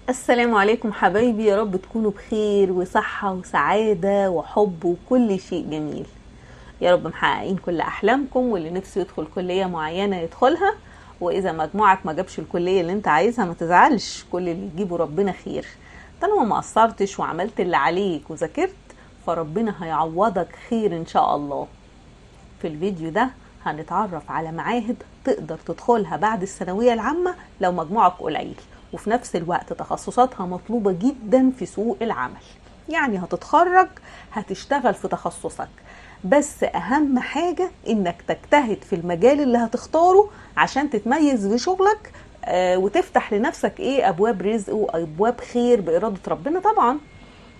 السلام عليكم حبايبي، يا رب تكونوا بخير وصحة وسعادة وحب وكل شيء جميل. يا رب محققين كل أحلامكم، واللي نفسه يدخل كلية معينة يدخلها، وإذا مجموعك ما جابش الكلية اللي انت عايزها ما تزعلش، كل اللي يجيبه ربنا خير. طالما ما قصرتش وعملت اللي عليك وذاكرت فربنا هيعوضك خير إن شاء الله. في الفيديو ده هنتعرف على معاهد تقدر تدخلها بعد الثانوية العامة لو مجموعك قليل، وفي نفس الوقت تخصصاتها مطلوبة جدا في سوق العمل. يعني هتتخرج هتشتغل في تخصصك، بس أهم حاجة إنك تجتهد في المجال اللي هتختاره عشان تتميز في شغلك، وتفتح لنفسك أبواب رزق وأبواب خير بإرادة ربنا. طبعا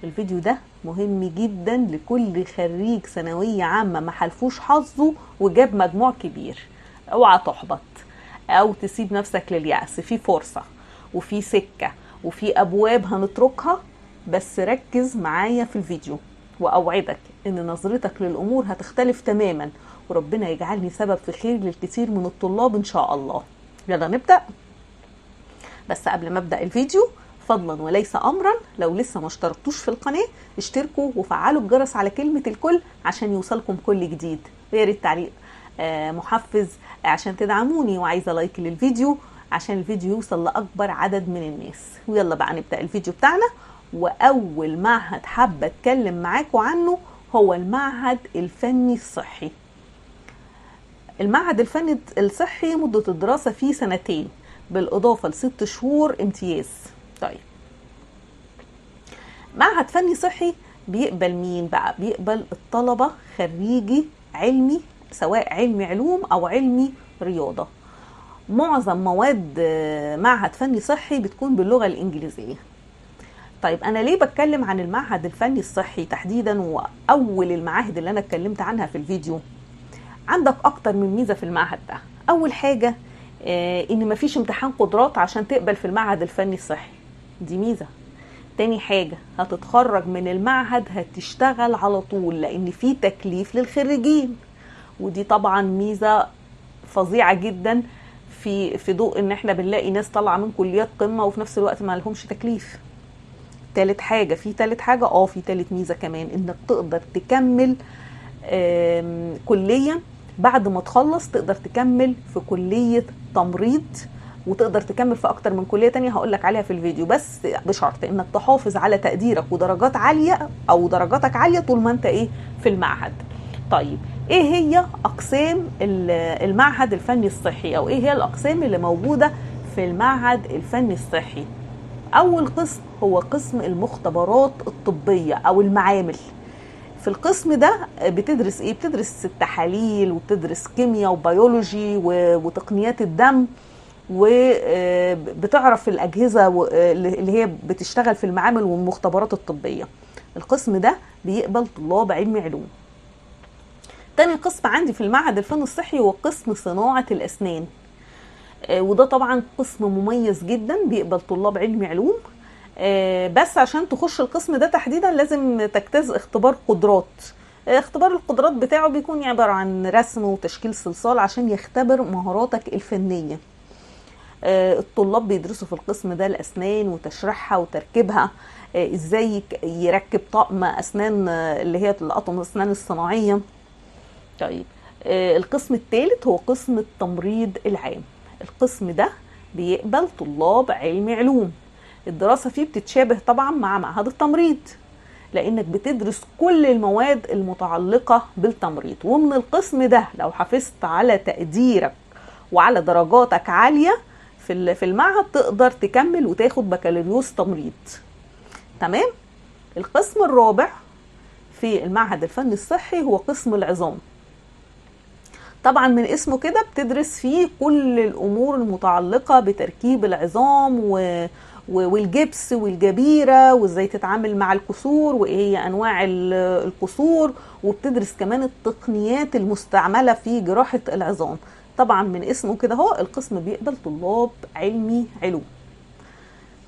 الفيديو ده مهم جدا لكل خريج ثانوية عامة ما حلفوش حظه وجاب مجموع كبير. اوعى تحبط او تسيب نفسك لليأس، في فرصة وفي سكة وفي أبواب هنتركها، بس ركز معايا في الفيديو وأوعدك إن نظرتك للأمور هتختلف تماما، وربنا يجعلني سبب في خير للكثير من الطلاب إن شاء الله. يلا نبدأ. بس قبل ما أبدأ الفيديو، فضلا وليس أمرا، لو لسه ما اشتركتوش في القناة اشتركوا وفعلوا الجرس على كلمة الكل عشان يوصلكم كل جديد. ويا ريت تعليق محفز عشان تدعموني، وعايزة لايك للفيديو عشان الفيديو يوصل لأكبر عدد من الناس. ويلا بقى نبدأ الفيديو بتاعنا. وأول معهد حابة أتكلم معاكم عنه هو المعهد الفني الصحي. المعهد الفني الصحي مدة الدراسة فيه 2 سنين بالإضافة ل6 شهور امتياز. طيب، معهد فني صحي بيقبل مين بقى؟ بيقبل الطلبة خريجي علمي، سواء علمي علوم أو علمي رياضة. معظم مواد معهد فني صحي بتكون باللغة الإنجليزية. طيب أنا ليه بتكلم عن المعهد الفني الصحي تحديدا وأول المعاهد اللي أنا اتكلمت عنها في الفيديو؟ عندك أكتر من ميزة في المعهد ده. أول حاجة إن مفيش امتحان قدرات عشان تقبل في المعهد الفني الصحي، دي ميزة. تاني حاجة، هتتخرج من المعهد هتشتغل على طول لأن في تكليف للخريجين، ودي طبعا ميزة فظيعة جدا في ضوء ان احنا بنلاقي ناس طالعه من كليات قمة وفي نفس الوقت ما لهمش تكليف. تالت حاجة، في تالت حاجة في تالت ميزة كمان، انك تقدر تكمل كليه بعد ما تخلص، تقدر تكمل في كليه تمريض، وتقدر تكمل في اكتر من كليه تانية هقولك عليها في الفيديو، بس بشرط انك تحافظ على تقديرك ودرجات عالية او درجاتك عالية طول ما انت في المعهد. طيب ايه هي اقسام المعهد الفني الصحي، او ايه هي الاقسام اللي موجودة في المعهد الفني الصحي؟ اول قسم هو قسم المختبرات الطبية او المعامل. في القسم ده بتدرس ايه؟ بتدرس التحاليل، وبتدرس كيمياء وبيولوجي وتقنيات الدم، وبتعرف الاجهزة اللي هي بتشتغل في المعامل والمختبرات الطبية. القسم ده بيقبل طلاب علم علوم. تاني قسم عندي في المعهد الفني الصحي هو قسم صناعة الأسنان، وده طبعا قسم مميز جدا بيقبل طلاب علم علوم، بس عشان تخش القسم ده تحديدا لازم تجتاز اختبار قدرات. اختبار القدرات بتاعه بيكون عبارة عن رسم وتشكيل صلصال عشان يختبر مهاراتك الفنية. الطلاب بيدرسوا في القسم ده الأسنان وتشريحها وتركيبها، ازاي يركب طقم أسنان اللي هي الأطقم الأسنان الصناعية. طيب القسم الثالث هو قسم التمريض العام. القسم ده بيقبل طلاب علم علوم. الدراسة فيه بتتشابه طبعا مع معهد التمريض، لأنك بتدرس كل المواد المتعلقة بالتمريض. ومن القسم ده لو حافظت على تقديرك وعلى درجاتك عالية في المعهد تقدر تكمل وتاخد بكالوريوس تمريض. تمام. القسم الرابع في المعهد الفني الصحي هو قسم العظام. طبعا من اسمه كده بتدرس فيه كل الامور المتعلقة بتركيب العظام والجبس والجبيره، وازاي تتعامل مع الكسور وايه هي انواع الكسور، وبتدرس كمان التقنيات المستعملة في جراحه العظام. طبعا من اسمه كده هو القسم بيقبل طلاب علمي علوم.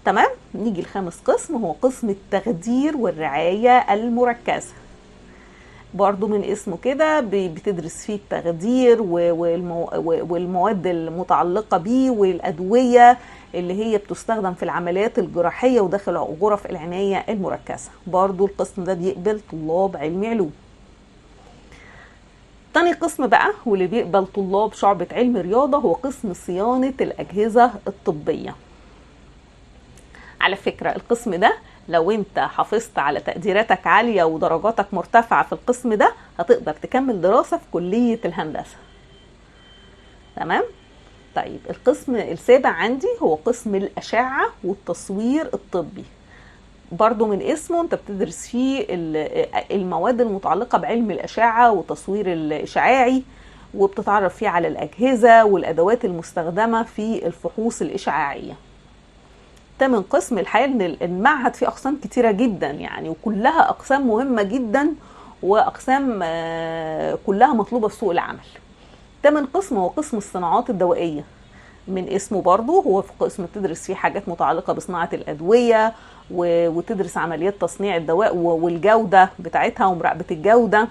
تمام. نيجي لخامس قسم هو قسم التخدير والرعاية المركزة. برضو من اسمه كده بتدرس فيه التخدير والمواد المتعلقة بيه والأدوية اللي هي بتستخدم في العمليات الجراحية وداخل غرف العناية المركزة. برضو القسم ده بيقبل طلاب علمي علوم. تاني قسم بقى واللي بيقبل طلاب شعبة علم رياضة هو قسم صيانة الأجهزة الطبية. على فكرة القسم ده لو انت حافظت على تقديراتك عالية ودرجاتك مرتفعة في القسم ده هتقدر تكمل دراسة في كلية الهندسة. تمام؟ طيب القسم السابع عندي هو قسم الأشعة والتصوير الطبي. برضو من اسمه انت بتدرس فيه المواد المتعلقة بعلم الأشعة والتصوير الإشعاعي، وبتتعرف فيه على الأجهزة والأدوات المستخدمة في الفحوص الإشعاعية. تامن قسم، الحقيقة ان المعهد فيه أقسام كتيرة جدا يعني، وكلها أقسام مهمة جدا وأقسام كلها مطلوبة في سوق العمل. تامن قسم هو قسم الصناعات الدوائية. من اسمه برضو هو في قسم تدرس فيه حاجات متعلقة بصناعة الأدوية وتدرس عمليات تصنيع الدواء والجودة بتاعتها ومراقبة الجودة.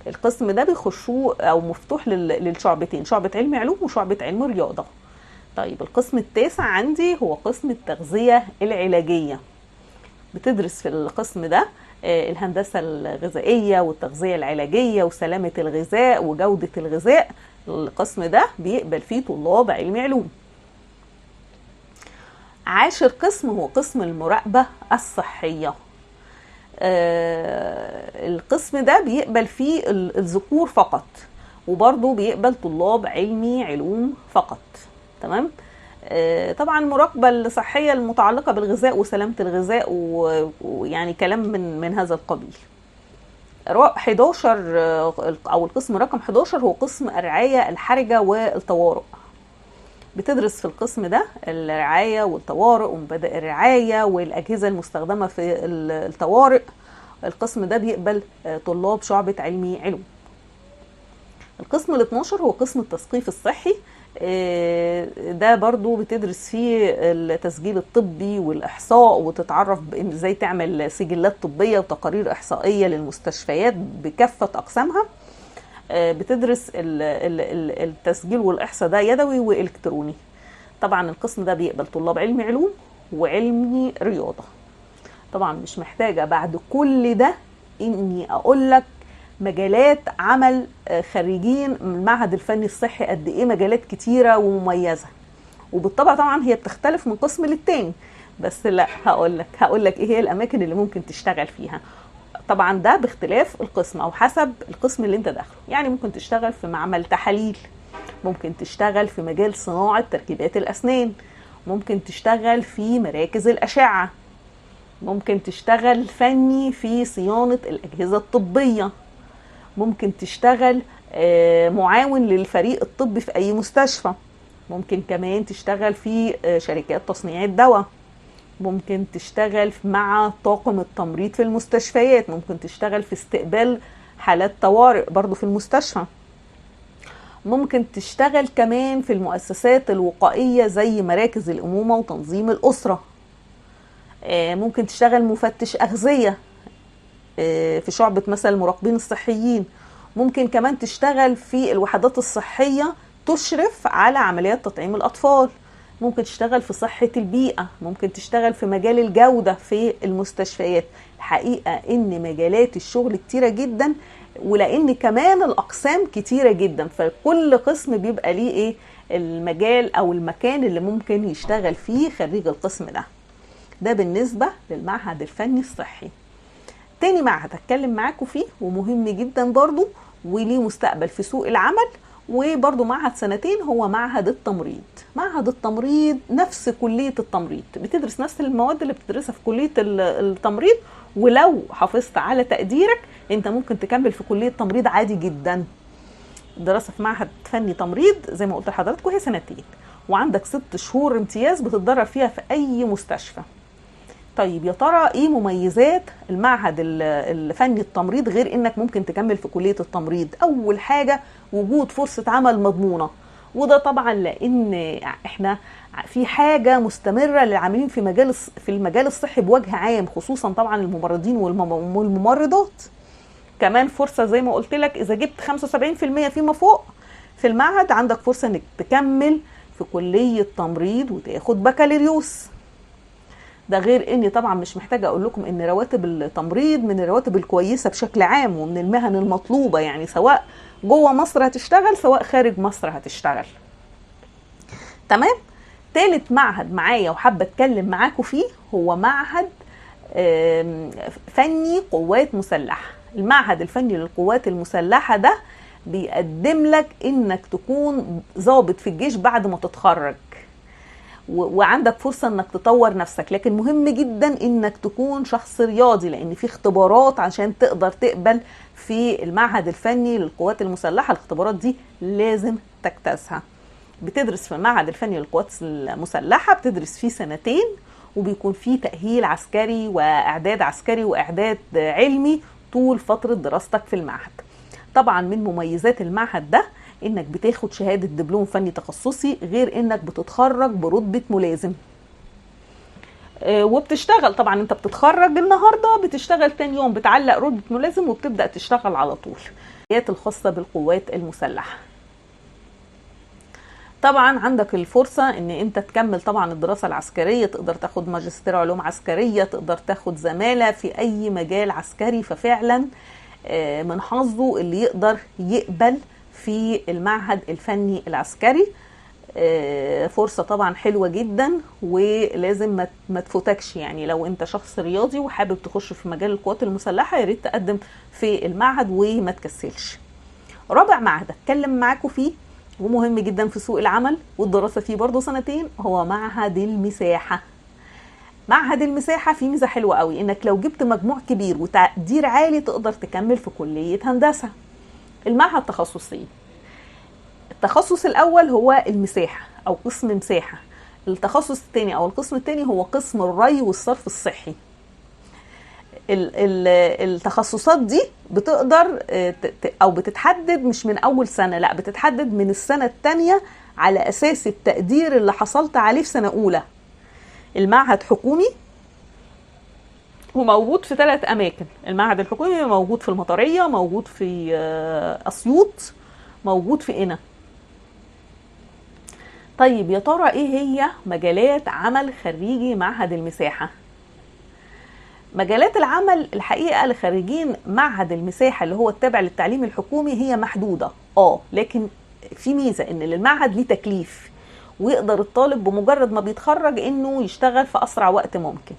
القسم ده بيخشوه أو مفتوح للشعبتين، شعبة علم علوم وشعبة علم رياضة. طيب القسم التاسع عندي هو قسم التغذية العلاجية. بتدرس في القسم ده الهندسة الغذائية والتغذية العلاجية وسلامة الغذاء وجودة الغذاء. القسم ده بيقبل فيه طلاب علم علوم. عاشر قسم هو قسم المراقبة الصحية. القسم ده بيقبل فيه الذكور فقط، وبرضه بيقبل طلاب علمي علوم فقط. تمام؟ طبعا المراقبة الصحية المتعلقة بالغذاء وسلامة الغذاء ويعني كلام من هذا القبيل. 11 او القسم رقم 11 هو قسم الرعاية الحرجة والطوارئ. بتدرس في القسم ده الرعاية والطوارئ ومبادئ الرعاية والأجهزة المستخدمة في الطوارئ. القسم ده بيقبل طلاب شعبة علمي علوم. القسم ال 12 هو قسم التثقيف الصحي. ده برضو بتدرس فيه التسجيل الطبي والإحصاء، وتتعرف ازاي تعمل سجلات طبية وتقارير إحصائية للمستشفيات بكافة أقسامها. بتدرس التسجيل والإحصاء ده يدوي وإلكتروني. طبعا القسم ده بيقبل طلاب علمي علوم وعلمي رياضة. طبعا مش محتاجة بعد كل ده إني أقولك مجالات عمل خريجين من المعهد الفني الصحي قد ايه، مجالات كتيرة ومميزة، وبالطبع طبعا هي بتختلف من قسم للتاني، بس لا هقولك ايه هي الاماكن اللي ممكن تشتغل فيها. طبعا ده باختلاف القسم او حسب القسم اللي انت داخله. يعني ممكن تشتغل في معمل تحاليل، ممكن تشتغل في مجال صناعة تركيبات الاسنان، ممكن تشتغل في مراكز الاشعة، ممكن تشتغل فني في صيانة الاجهزة الطبية، ممكن تشتغل معاون للفريق الطبي في أي مستشفى، ممكن كمان تشتغل في شركات تصنيع الدواء، ممكن تشتغل مع طاقم التمريض في المستشفيات، ممكن تشتغل في استقبال حالات طوارئ برضو في المستشفى، ممكن تشتغل كمان في المؤسسات الوقائية زي مراكز الأمومة وتنظيم الأسرة، ممكن تشتغل مفتش أغذية في شعبة مثلا المراقبين الصحيين، ممكن كمان تشتغل في الوحدات الصحية تشرف على عمليات تطعيم الأطفال، ممكن تشتغل في صحة البيئة، ممكن تشتغل في مجال الجودة في المستشفيات. الحقيقة إن مجالات الشغل كتيرة جدا، ولأن كمان الأقسام كتيرة جدا، فكل قسم بيبقى ليه إيه المجال أو المكان اللي ممكن يشتغل فيه خريج القسم ده. ده بالنسبة للمعهد الفني الصحي. تاني معهد هتكلم معاكم فيه ومهم جدا برضو وليه مستقبل في سوق العمل، وبرضو معهد سنتين، هو معهد التمريض. معهد التمريض نفس كلية التمريض، بتدرس نفس المواد اللي بتدرسها في كلية التمريض، ولو حافظت على تقديرك انت ممكن تكمل في كلية تمريض عادي جدا. الدراسة في معهد فني تمريض زي ما قلت لحضراتكم هي سنتين، وعندك 6 شهور امتياز بتتدرب فيها في اي مستشفى. طيب يا ترى ايه مميزات المعهد الفني التمريض غير انك ممكن تكمل في كلية التمريض؟ اول حاجة وجود فرصة عمل مضمونة، وده طبعا لان احنا في حاجة مستمرة للعاملين في المجال الصحي بوجه عام، خصوصا طبعا الممرضين والممرضات. كمان فرصة زي ما قلت لك اذا جبت 75% فيما فوق في المعهد عندك فرصة انك تكمل في كلية تمريض وتاخد بكالوريوس. ده غير اني طبعا مش محتاجة اقول لكم ان رواتب التمريض من الرواتب الكويسة بشكل عام ومن المهن المطلوبة، يعني سواء جوه مصر هتشتغل سواء خارج مصر هتشتغل. تمام. تالت معهد معايا وحابة اتكلم معاكم فيه هو معهد فني قوات مسلحة. المعهد الفني للقوات المسلحة ده بيقدم لك انك تكون ضابط في الجيش بعد ما تتخرج، وعندك فرصة انك تطور نفسك، لكن مهم جدا انك تكون شخص رياضي لان في اختبارات عشان تقدر تقبل في المعهد الفني للقوات المسلحة. الاختبارات دي لازم تجتازها. بتدرس في المعهد الفني للقوات المسلحة، بتدرس فيه سنتين، وبيكون فيه تأهيل عسكري وإعداد عسكري وإعداد علمي طول فترة دراستك في المعهد. طبعا من مميزات المعهد ده انك بتاخد شهادة دبلوم فني تخصصي، غير انك بتتخرج برتبة ملازم وبتشتغل. طبعا انت بتتخرج النهاردة بتشتغل تاني يوم، بتعلق رتبة ملازم وبتبدأ تشتغل على طول. الخاصة بالقوات المسلحة. طبعا عندك الفرصة ان انت تكمل طبعا الدراسة العسكرية، تقدر تاخد ماجستير علوم عسكرية، تقدر تاخد زمالة في اي مجال عسكري. ففعلا من حظه اللي يقدر يقبل في المعهد الفني العسكري. فرصة طبعا حلوة جدا ولازم ما تفوتكش. يعني لو انت شخص رياضي وحابب تخش في مجال القوات المسلحة يا ريت تقدم في المعهد وما تكسلش. رابع معهد اتكلم معاكم فيه ومهم جدا في سوق العمل والدراسة فيه برضو سنتين، هو معهد المساحة. معهد المساحة فيه ميزة حلوة قوي، انك لو جبت مجموع كبير وتقدير عالي تقدر تكمل في كلية هندسة. المعهد تخصصين، التخصص الأول هو المساحة أو قسم مساحة، التخصص الثاني أو القسم الثاني هو قسم الري والصرف الصحي. التخصصات دي بتقدر أو بتتحدد مش من أول سنة، لا بتتحدد من السنة الثانية على أساس التقدير اللي حصلت عليه في سنة أولى. المعهد حكومي وموجود في 3 أماكن. المعهد الحكومي موجود في المطرية، موجود في أسيوط، موجود في قنا. طيب يا ترى إيه هي مجالات عمل خريجي معهد المساحة؟ مجالات العمل الحقيقة لخريجين معهد المساحة اللي هو التابع للتعليم الحكومي هي محدودة، لكن في ميزة إن للمعهد ليه تكليف، ويقدر الطالب بمجرد ما بيتخرج إنه يشتغل في أسرع وقت ممكن.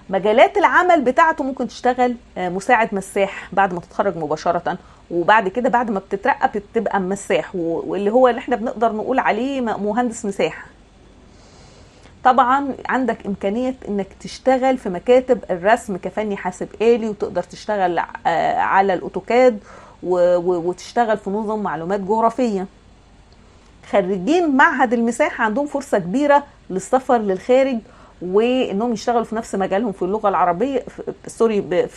مجالات العمل بتاعته ممكن تشتغل مساعد مساح بعد ما تتخرج مباشرة، وبعد كده بعد ما بتترقى بتبقى مساح، واللي هو اللي احنا بنقدر نقول عليه مهندس مساحة. طبعا عندك إمكانية انك تشتغل في مكاتب الرسم كفني حاسب آلي، وتقدر تشتغل على الأوتوكاد وتشتغل في نظم معلومات جغرافية. خريجين معهد المساحة عندهم فرصة كبيرة للسفر للخارج وانهم يشتغلوا في نفس مجالهم في اللغة العربية، سوري،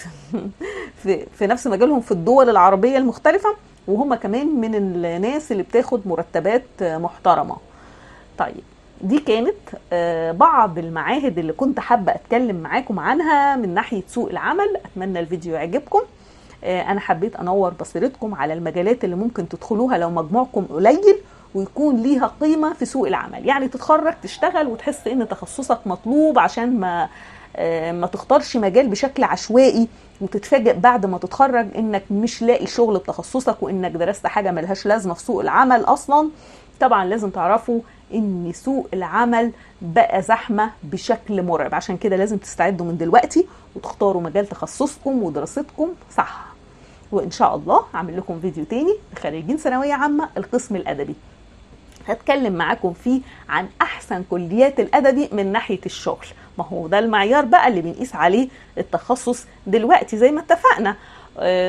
في نفس مجالهم في الدول العربية المختلفة، وهم كمان من الناس اللي بتاخد مرتبات محترمة. طيب دي كانت بعض المعاهد اللي كنت حابة اتكلم معاكم عنها من ناحية سوق العمل. اتمنى الفيديو يعجبكم. انا حبيت انور بصيرتكم على المجالات اللي ممكن تدخلوها لو مجموعكم قليل ويكون ليها قيمة في سوق العمل، يعني تتخرج تشتغل وتحس ان تخصصك مطلوب، عشان ما تختارش مجال بشكل عشوائي وتتفاجئ بعد ما تتخرج انك مش لاقي شغل بتخصصك وانك درست حاجة ملهاش لازمة في سوق العمل اصلا. طبعا لازم تعرفوا ان سوق العمل بقى زحمة بشكل مرعب، عشان كده لازم تستعدوا من دلوقتي وتختاروا مجال تخصصكم ودراستكم صح. وان شاء الله هعمل لكم فيديو تاني لخريجين ثانوية عامة القسم الادبي، هتكلم معاكم فيه عن احسن كليات الادبي من ناحية الشغل. ما هو ده المعيار بقى اللي بنقيس عليه التخصص دلوقتي زي ما اتفقنا.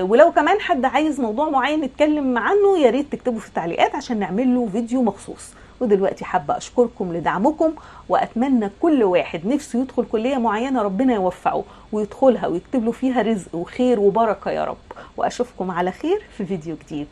ولو كمان حد عايز موضوع معين نتكلم عنه يا ريت تكتبوا في التعليقات عشان نعمل له فيديو مخصوص. ودلوقتي حابة اشكركم لدعمكم، واتمنى كل واحد نفسه يدخل كلية معينة ربنا يوفقه ويدخلها ويكتب له فيها رزق وخير وبركة يا رب. واشوفكم على خير في فيديو جديد.